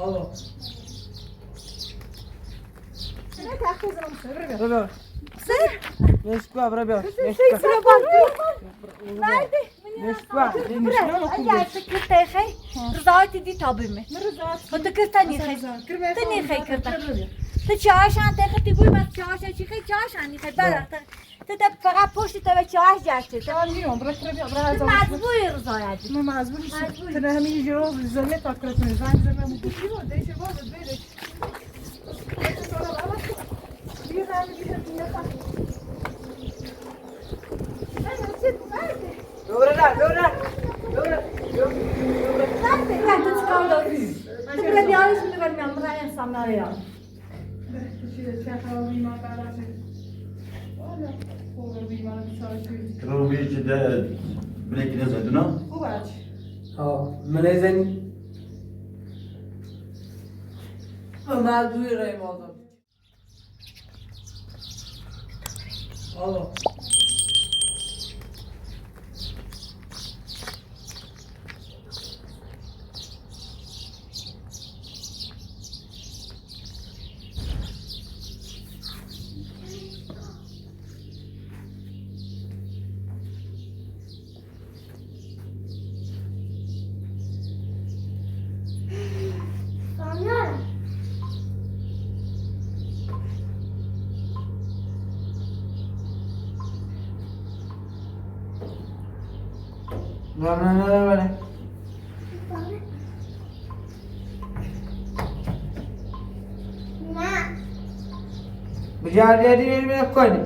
آقا نه تخت زنم برو بیا. برو سه نشکوا برو بیا برو برو نشکوا اگر فکر تخی رضایت دی تابمه خود کرتا نیخی تو نیخی کرتا تو چهارشان تخی تی گوی بس چهارشان چی خی چهارشان نیخی برا تو تا فقط پشت تا به چهارش جشته تو آه، میام. برو برو بیا. برو تو مجبوری رضایت دی ما مجبور نیستیم. مجبوری. تو نه همین جور زمین تا کنی زنگ زمین بودی و دیشه باز بده. نه تو چیکار داری تو برو بیارش میبرم برای انسان یا رو بیچ ده بلیک نزدنا ها من زنی مجبوری رای مادم آقا سامیار نه نه نه نه نه بجار دی بری کنی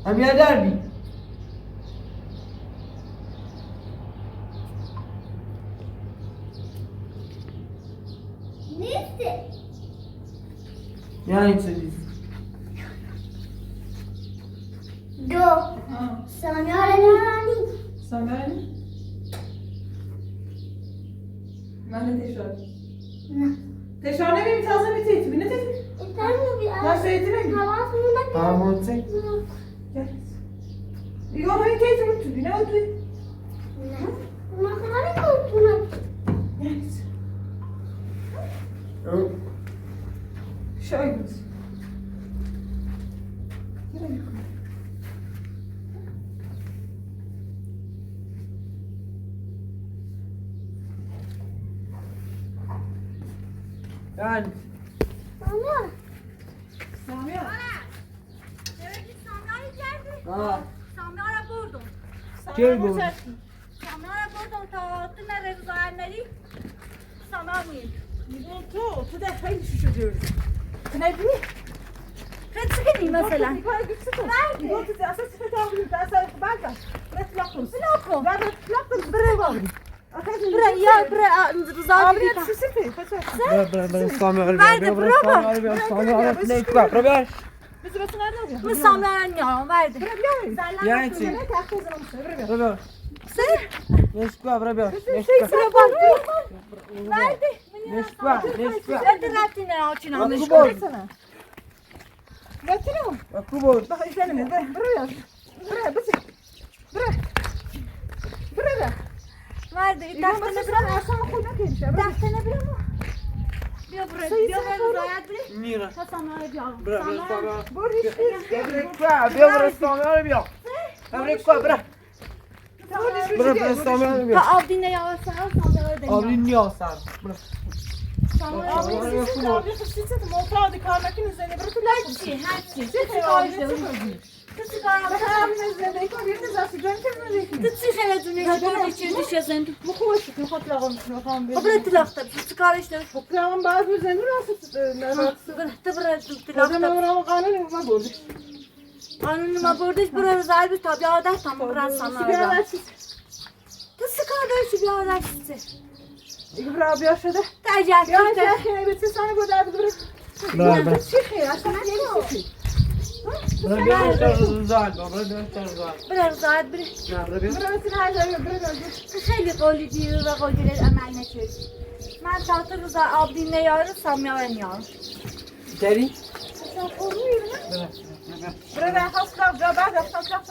هم یه دربی نیست یعنی چه نیست دو سامیار نورانی من تشار نه تشار نمیم تازه میتیت بینه تیت اتر نه سیتی نمی حواس تمام چه دیگه های تیت رو تو بینه تو نه ما خبری کنم شای بود یعنی سامیار سامیار آه سامیار را بردم کی بود؟ سامیار را بردم تا تو نه رضایت ندی سامیار می‌گی. میگم تو تو ده خیلی شوشو جوری تو نبینی خیلی چی کنی مثلا میگم تو اصلا صفت آقلی تو اصلا بعد برای طلاق کن بلا کن بعد طلاق کن برای باقی برا یا برا رضایت دی آبری سیسیتی برو برو برو سامیار بیا بیا برو سامیار بیا سامیار نشکوا برو بیا بس بس نه من سامیار نیارم ورده برای بیا یعنی چی نه تخت زنم برای بیا برو بیا سه نشکوا برو بیا برو برو ورده نشکوا نشکوا انت رفتی نه آچی نامش کو بود بتنم کو بود بخ ایزنم برای برای برای بس برای برای ورده دیگه تخت مثلا نبرم اصلا خود نکشه برای تخت نبرم بیا برو بیا برو رضایت بری میره تا سامیار بیا برو برو سامیار بردیش برو بیا برو سامیار بیا برو کو برو برو برو سامیار بیا تا آب دینه یا سر سامیار دنیا آبی نیا سر برو آبی سیسیت آبی سیسیت موقع کار نکنی زنی برای تو هرچی هرچی تو چی کارش داری تو چی کارم تو چی خیلی دونه چی کاری چی دیش زندو خب برو تلاخ تا تو چی کارش داری برو تو برو تو تلاخ تا قانون ما بردش برو رضایت بی تا بیا عادت تا برو سامیار بیا تو چی کار داری چی بیا عادت چی تا اجازه برو برو برو بیا رضایت برو بیا رضایت برو رضایت بری نه برو بیا تو خیلی قولی دی و قولی عمل نکردی من تا تو رضا آبدین نیاره سامیار نیارم داری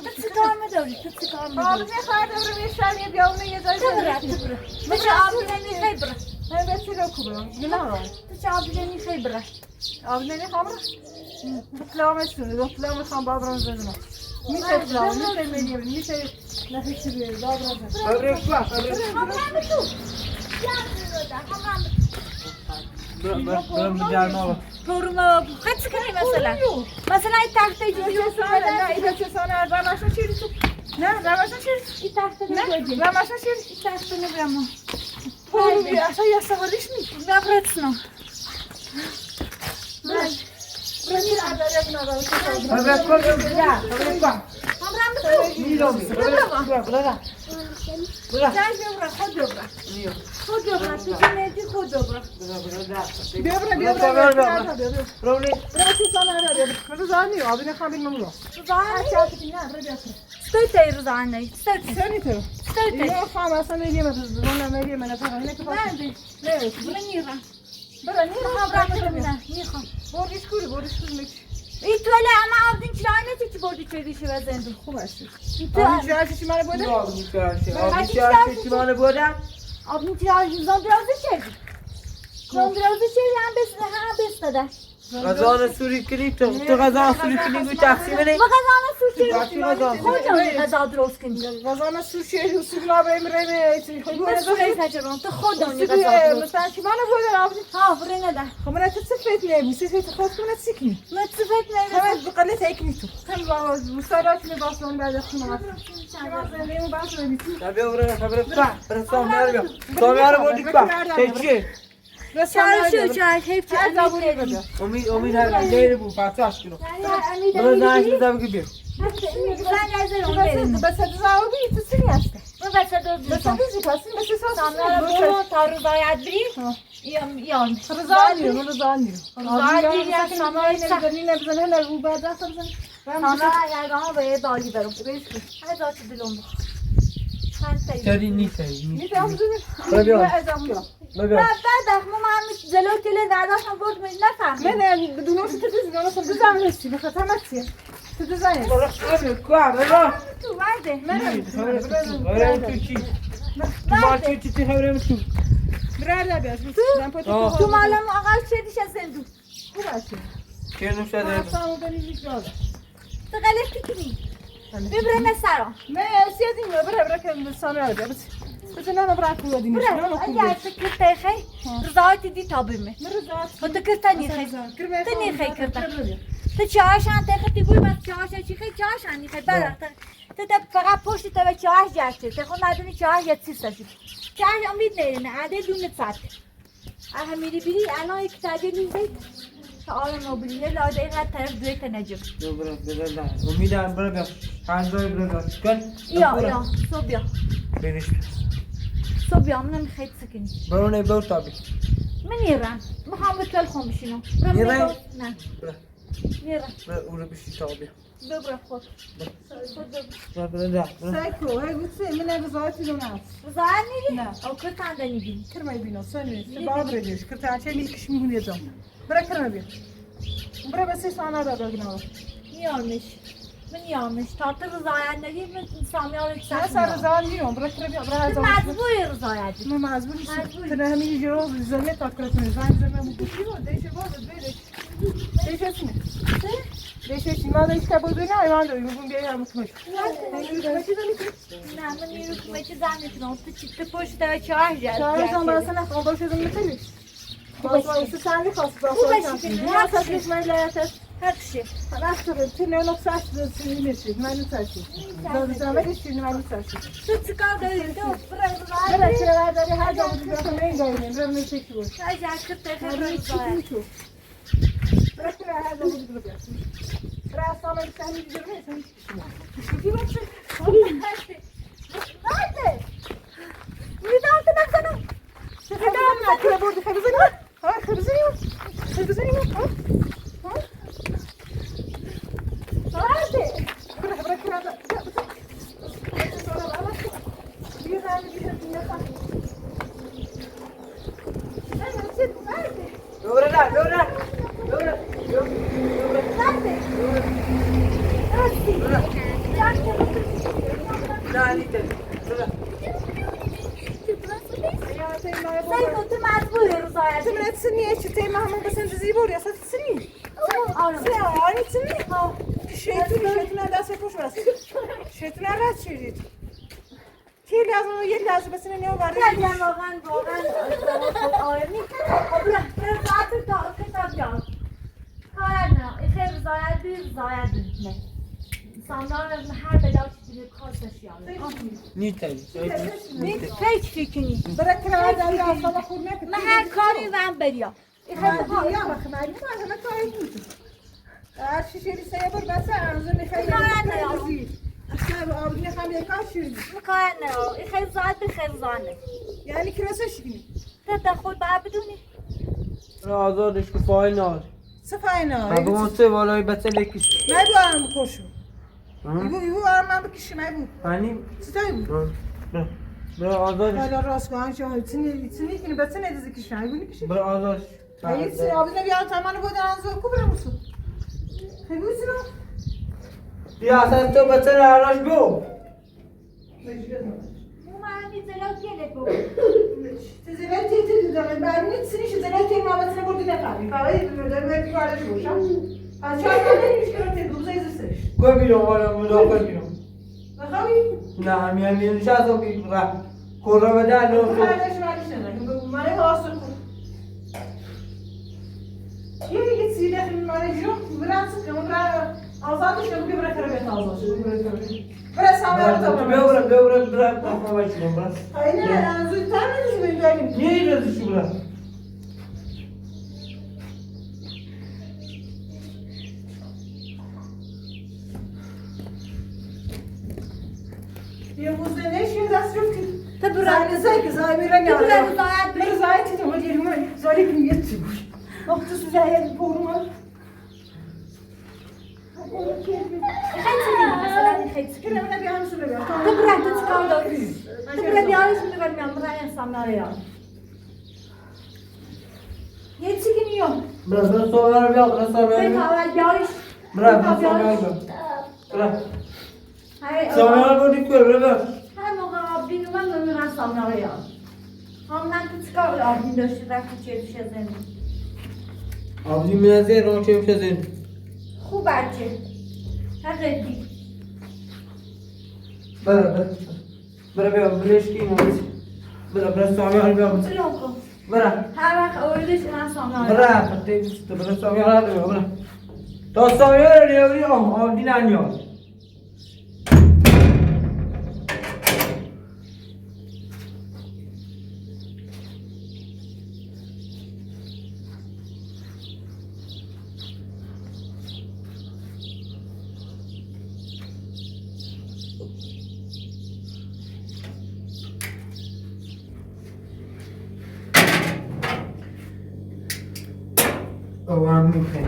تو چی کار میداری تو چی کار میداری آبی میخواد برم یه شب یه بیاونه یه جای تو برو تو برو مثل آبدین نمیخوای برو نه بس رو کوبم نه. تو چه آبجنی خیبره. آبنی خمر بطلع مسون بطلع میخوام بابرم زدم میشه بطلع میشه میدیم میشه نفسی بیاری بابرم برو کوا برو. همراه تو. یا برو برو برو. پروما خیلی کنی مثلا. مثلا این تخته جوری نه این چه سانه رمشا چیری تو نه رمشا چیری این تخته نه نگوجی. رمشا چیری این تخته نبرم. پول بی اصلا یه سوالیش نی نبرتنو. برو کوا برو کوا. همراه تو. میرم برو برو. برو. جای ببره خود ببره. خود ببره تو که میدی خود ببره. بیا برو بیا برو بیا برو برو. برو چه سانه بیا برو زانی آبی نخوام بین مملو رضا نه برو بیا ستوی رضا عنی ستوی سانی تو ستوی. نه خام اصلا نمیگم نه نمیگم نه فقط اینه که بعد نه من نیرم. برو نه میخوام برم نه میخوام. بردیش کوری بردیش کوری میک این تو اما آبدین چرا نه چی بردی چه دیشی وزندو. خوب است. این تو آبی چه چی من بوده؟ آبی چه مال بودم؟ آبدین چرا زن درازه چه؟ زن درازه چه هم بس هم بس داده. غزال سوری کنی تو تو غزال سوری کنی گو تقسیم نه. ما غزاله سوچی. وقتی غزال خودم غذا درست کنی. غزال سوچی سوگلا بریم ریم خود من سوری تجربه تو خودم غذا درست. مثلا چی من بوده آبی ها فری نده. خب من تو سفید نه سفید خود کنه سکنی. ما تفت نه. هم بقلت هيك تو. هم وصارت لي باصون بعد خمس. ما باصون بيتي. بیا برو برو برو سامیار بیا. سامیار بودی با. چی؟ چرا شو چرا حیف چه امید امید هر غیر بو فاتاش کنو. برو زنش بزن بگو بیا. بس تزاوبي تسني هسته. بس بس تزي كاسين بس سامیار برو تا رضایت بری. یام یام. رضاني رضاني رضاني يا سامي. بزنين بزن هنا وبعد بزن. سامیار یگانه به بالی برم. هزار چه دلم بخ. تری نیست. نیست. برو بیا. بعد بعد ما هم جلو تله نداشتم برد من نفهمید. من بدون تدز انا تدز نفسي بخاطر ما تصير تدز. برو کوا برو. تو ورده. برو تو چی؟ ما چی چی خبرم تو. برا لا بیاش تو مالم آقا چه دیش از زندو. خوب است. چه نوشته؟ تو غلطی کنی. ببره سرا. ما سيدي برا برا كان سامي بس بس انا برا كل دي برا اگر فکر تخی رضایت دی تابمه. تو کرتنی خی. تنی خی کرتا. تو چهارشان تخی تگوی بس چهارشان چی خی چهارشان خی برا. تو تا فقط پشت تو به چهار جرچه. تو خود ندونی چهار یا چی ساشی. چهار امید نه عدد دونه صد. اه میری بیری الان یک تاجر نیست. آره موبیلیه لاده اینقدر طرف دوی تا نجم. برو برو نه. امیدم برو بیا. هنزای برو بیا. کن. یا یا صبح بیا. بینش. صبح بیا منم خیلی سکنی. برو نه برو تابی. من نیرم. میخوام به تل خون بشینم. نیرم؟ نه. برو. نیرم. برو اونو بشی تابی. ببر خود. خود ببر. برو برو نه. برو. سايكو هاي قلت من رضايتي دونات. رضایت نیری؟ نه. او کرتان دنیگی. كرمي بينو سني بابر ديش كرت عشان ملك شمي هنا جام برا كرمي بي برا بس انا دا بغنا نیارمش. من نیارمش. تا تو رضایت ندی من سامیار انا صار رضاني برا كرمي برا تو هذا مجبوری رضایت دی. ما معزول مجبور. ترى هم يجي روز زمي تاكل من زمان زمان بوكي ديش بوز بيدش ديش اسمه ديش اسمه ما ديش كابو بينا ايوان دو يقوم بيها مكمش نه من نیرو کمکی زن میتونم. تو چیت پشت تو چهار جرد. شاید زمان سنة خندوش زمان تلش بس سانی خاص بس بس ما لا يتس هرچی. خلاص تو نه نقص سینه من نترسی زمان شیر من نترسی تو چیکار داری؟ تو برای برای چرا داری هر جا بودی برای من گایم برای من چی بود اگر که برای تخیل چی تو برای چرا هر جا بودی برای برای اصلا من سهمی دیگه نیستم چی باشه Nerede? میدم تو نکنم. خبزنی بردی خبزنی ها خبزنی خبزنی ها ها Nerede? برای برای کرا برو نه برو نه. برو. Nerede? نه نیست. برو. سعی کن تو مجبور تسني ايش تي ما هم بس انت زيبور يا تسني. سه آنی تسني. شیطون شیطون دست پوش بس. شیطون رد شدید. تی لازم یه لازم بس نه وارد. نه واقعا واقعا آرمی برا رضایت تا کتاب جان کار نه خیر رضایت بی رضایت نه سامدار هر بلا چیزی کاسش یانه نیتن فکر فکری برای کرا در اصلا خور نکن. من هر کاری من بریا خیلی یا مخمری ما همه کاری بود. هر شیشه سه بار بس انزو میخوای. اصلا آب میخوام یک کار شیرین. کار نه خیر رضایت بی خیر رضایت یعنی کراسش کنی. تا خود باید بدونی. آزادش که فایل نار. صفای نه. بگم سه بالای بچه لکش. ما بو آرام بکشو. ایبو ایبو آرام من بکشی ما بو. یعنی ستای بو. برا آزادش. حالا راست کن شما تنی تنی کنی بچه ندیزی کشی ایبو نکشی. برا آزادش. ای سی آب نبی آن تمام بود انزو کو برا مسو. ایبو سنا. بیا اصلا تو بچه رو آراش بو. من میزلو کیله بو. تزلتی تی دارم بعد نیست زلتی ما بچه بردی نفهمی. فقط دارم کارش باشم. از چهار تا نمیشه که دوزه زستش. کو بیرون والا مدافع بیرون. بخوابی؟ نه همین نشستم که کره بده نو. خردش مالیش ندارم. من واسه کو. یه دیگه سیده من جو برا سکم برا آزادش نبود برا کربت آزاد شد برا برا سامر تا برا برا برا برا برا برا. Aynen anzu tam ne benim. Niye yazı şu bura? یه روز نشین دست رو که تا برا زای زای میرن تا برا رضایت بی. برا زای تی تو مدیر زای که میت وقت سوزای پورما. خیلی مثلا خیلی كنا بنبي هم سوزای. تا برا تو چیکار داری؟ تا برا بیارش میبرم میام برا انسان ناره یه چی که نیو. برا برا سوار بیا برا سوار به بیا. اول بیارش. برا برا سوار بیا. برا سوار بیا دیگه برا برا. هر موقع آبدین اومد من میرم سامناره یاد. هم من تو چیکار آبدین داشتی رفتی چه میشه زنی. آبدین میرزه رو چه میشه زنی. خوب بچه. حقیقی. برا برا برا بیا بلش کی موز. برا برا سوار بیا. برا. هر وقت اوردش من سامناره. برا پتی برا سوار بیا برا. تا سوار بیا آبدین انیاد. Oh, I'm okay.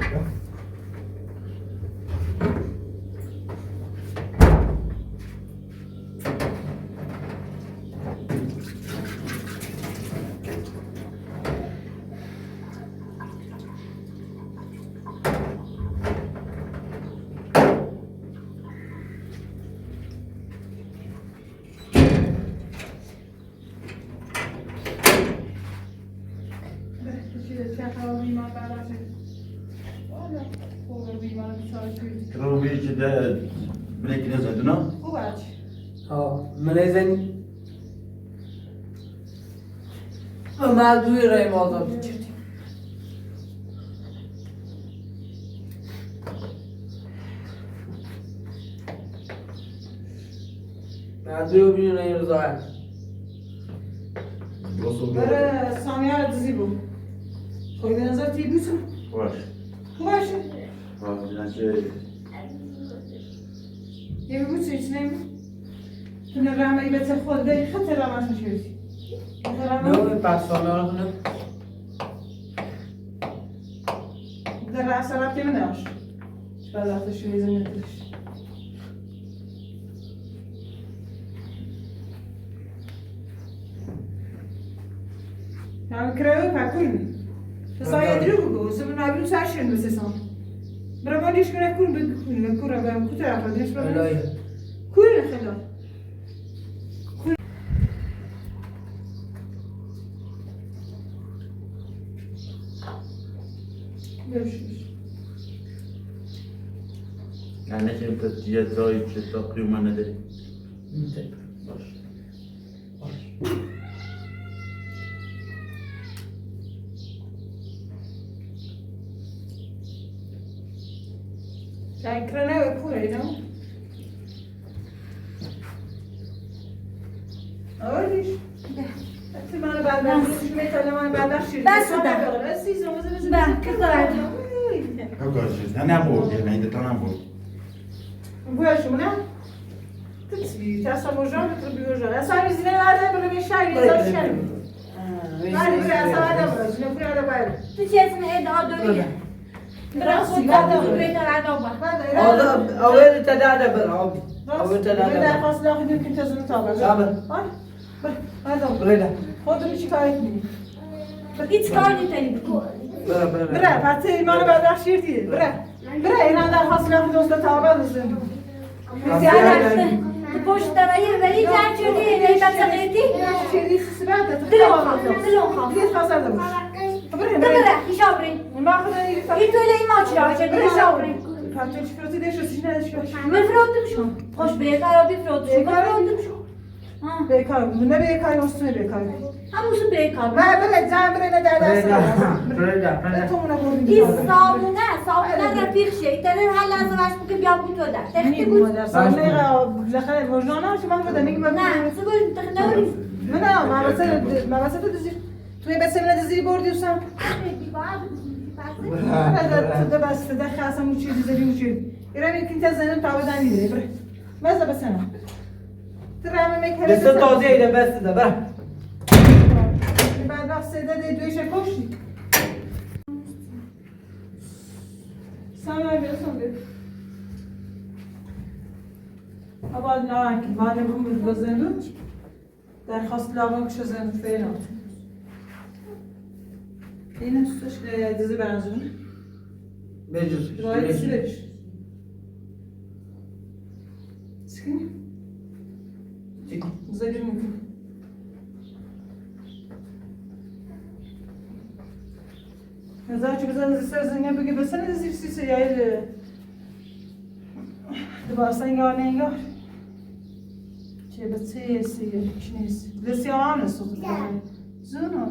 روی که ده بلکی نزدنا. خوب بچه. ها من زنی من دوی رای آزاد کردیم. من دوی بینی رای رضایت. برا سامیار دزی بود. خب به نظر تی بوسم. باش. خوب باشه. باش چه یه بوسه ایش نمی. تو نه رمه بچه خود داری خط رمش میشی. نه پس سامیار نه. در رأس رفتی من ناش. بعد وقت شوی زنده داشت. Yani kreo pakurni. Saya dulu sebenarnya belum saya sih nggak sih Berapa dia sekarang kun kun kun apa kun apa dia sebenarnya kun خلا Görüşürüz. Yani که یه جایی که تا قیومه نداری. باش. Ekrana öpüyor, no? Öyle iş. بس ده. بس Arkadaşlar ne ne bu? Yani de tamam bu. تجي اسمها ايه ده دوري أول تدادا برعب أول تدادا بريدا هیچ کار نیتنی بکن برا برا Bre, pati mana بعد şirdi. Bre. Bre, inanlar hasılatı dosta tabi olsun. پشت دارایی ولی جان چوری ولی بچه Şirdi sisi ben de. دلون دلون خواست Bir hasar da bu. Bre, bre. دبره ایشابری Ma kadar iyi. این توی این ما چرا چرا ایشابری Pati çikolata de şu sizin ne şu. من فروتم شو خوش بیکار بی فروتم شو من فروتم شو Bekar. Bu ne bekar olsun ne bekar. همون سو بیکار Ben bre, can bre ne derlerse. بريدا بريدا Ne tomuna koydum. این صابونه صابونه رفیق شه ایتره هر لحظه وش بکن بیا بود تو در تختی بود نه سو بود تختی نوری Ne ma mesela dizi. Tu be semine dizi bor diyorsan. Ne de bas de khasam uçuyor dizi uçuyor. İrem ilkin tezenin tabidan gidiyor. Bre. Meza besene. Tırame mek لسه توزيع بس ده برا بعد وقت سیده ده دویشه کشتی. Sen ver bir son bir. اول نه که من بوم بزنم درخواست لاغم که زن فعلا این استش dizi benziyor. بجز Böyle süreç. Çıkın. Güzel mümkün. Znači güzel istersen ne bugün besene dizi yaylı. Duvarsan gar ne gar. Şey بس سي شنيس لسه عامل صوت زونو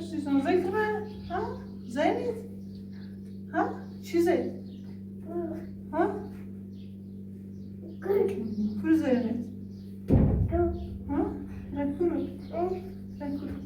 شو زي كمان ها زينت ها شو زي ها كل زينت ها ركورو ركورو